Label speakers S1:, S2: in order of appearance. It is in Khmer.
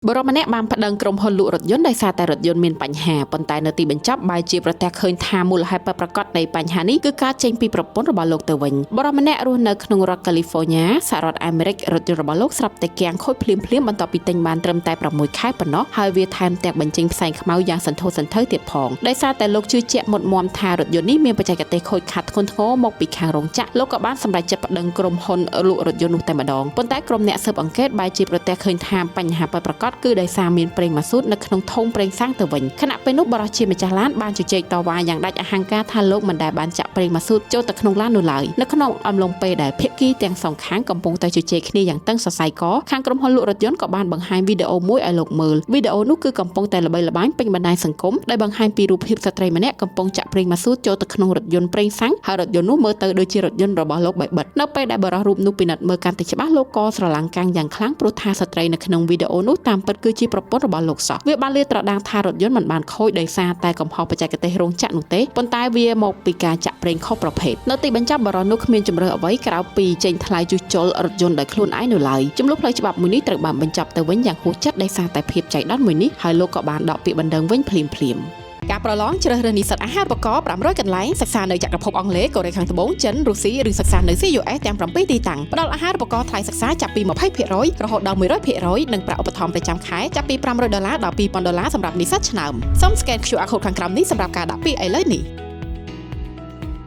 S1: បុរសម្នាក់បានប្តឹងក្រុមហ៊ុនលក់រថយន្តដោយសារតែរថយន្តមានបញ្ហាប៉ុន្តែនៅទីបញ្ចប់បែរជាប្រទះឃើញថាមូលហេតុពិតប្រាកដនៃបញ្ហានេះគឺការចេញពីប្រពន្ធរបស់លោកទៅវិញបុរសម្នាក់រស់នៅក្នុងរដ្ឋ California សហរដ្ឋអាមេរិករថយន្តរបស់លោកស្រាប់តែគាំងខូចភ្លាមៗបន្ទាប់ពីទិញបានត្រឹមតែ6ខែប៉ុណ្ណោះហើយវាថែមទាំងបញ្ចេញផ្សែងខ្មៅយ៉ាងសន្ធោសន្ធៅទៀតផងដោយសារតែលោកជឿជាក់មុតមមថារថយន្តនេះមានបច្ចេកទេសខូចខាតធ្ងន់ធ្ងរមកពីខាងរោងចក្រលោកក៏បានសម្រេចចិត្តប្តឹងក្រុមហ៊ុនលក់រថយន្តនោះតែម្ដងប៉ុន្តែក្រុមអ្នកស៊ើបអង្កេតបែរជាប្រទះឃើញថាបញ្ហាពិតប្រាកដគឺដោយសារមានប្រេងម៉ាស៊ូតនៅក្នុងធុងប្រេងសាំងទៅវិញខណៈពេលនោះបុរសជាម្ចាស់ឡានបានជជែកតវ៉ាយ៉ាងដាច់អហង្ការថាលោកមិនដែលបានចាក់ប្រេងម៉ាស៊ូតចូលទៅក្នុងឡាននោះឡើយនៅក្នុងអំឡុងពេលដែលភាគីទាំងសងខាងកំពុងតែជជែកគ្នាយ៉ាងតឹងសរសៃកខាងក្រុមហ៊ុនលក់រថយន្តក៏បានបង្ហាញវីដេអូមួយឲ្យលោកមើលវីដេអូនោះគឺកំពុងតែល្បីល្បាញពេញបណ្ដាញសង្គមដោយបង្ហាញពីរូបភាពស្ត្រីម្នាក់កំពុងចាក់ប្រេងម៉ាស៊ូតចូលទៅក្នុងរថយន្តប្រេងសាំងហើយរថយន្តនោះមើលទៅដូចជារថយន្តរបស់លោកបែបិទនៅពេលដែលបុរសរូបនោះពិនិត្យមើលកាន់តែច្បាស់លោកក៏ស្រឡាំងកាំងយ៉ាងខ្លាំងព្រោះថាស្ត្រីនៅក្នុងវីដេអូនោះតាមពិតគឺជាប្រពន្ធរបស់លោកសោះវាបានលាតត្រដាងថារថយន្តមិនបានខូចដោយសារតែកំហុសបច្ចេកទេសរោងចក្រនោះទេប៉ុន្តែវាមកពីការចាក់ប្រេងខុសប្រភេទនៅទីបញ្ចប់បុរសនោះគ្មានជម្រើសអ្វីក្រៅពីចេញថ្លៃជួសជុលរថយន្តដោយខ្លួនឯងនោះឡើយជម្លោះផ្លូវច្បាប់មួយនេះត្រូវបានបញ្ចប់ទៅវិញយ៉ាងហួសចិត្តដោយសារតែភាពចៃដន្យមួយនេះហើយលោកក៏បានដកពាក្យបណ្ដឹងវិញភ្លាមៗការប្រឡងជ្រើសរើសនិស្សិតអាហារូបករណ៍500កន្លែងសិក្សានៅចក្រភពអង់គ្លេសកូរ៉េខាងត្បូងចិនរុស្ស៊ីឬសិក្សានៅ CUS ទាំង7ទីតាំងផ្ដល់អាហារូបករណ៍ថ្លៃសិក្សាចាប់ពី20%រហូតដល់100%និងប្រាក់ឧបត្ថម្ភប្រចាំខែចាប់ពី500ដុល្លារដល់2000ដុល្លារសម្រាប់និស្សិតឆ្នើមសូម scan QR code ខាងក្រោមនេះសម្រាប់ការដាក់ពាក្យឥឡូវនេះ។